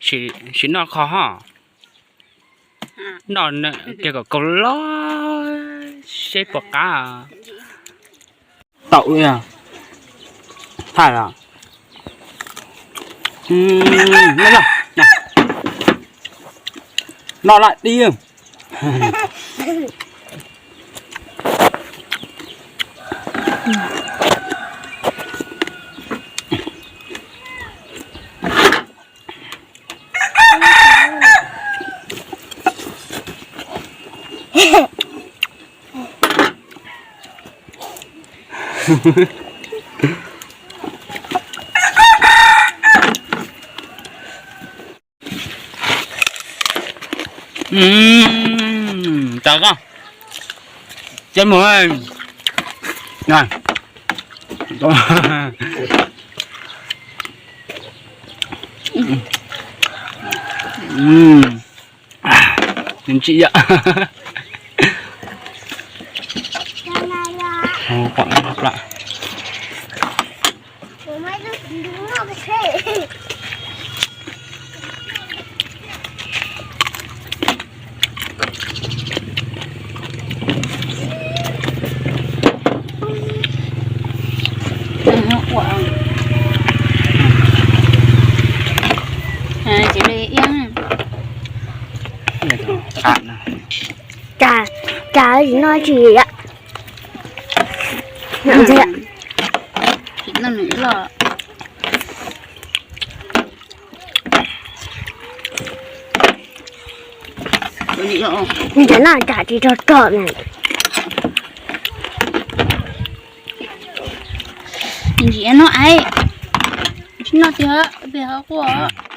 Sim noj qho ho. Noj kiag kom kaus loj seb puas qab. Tau ua thaij los. Noj laj dib. Tau koj. Ceb mus. Ntsim yom. Cas, cas no tsis. Ntshe no cas tsis rog rog na. Ntsia no ai, tsis noj tiag, peb ho quaj.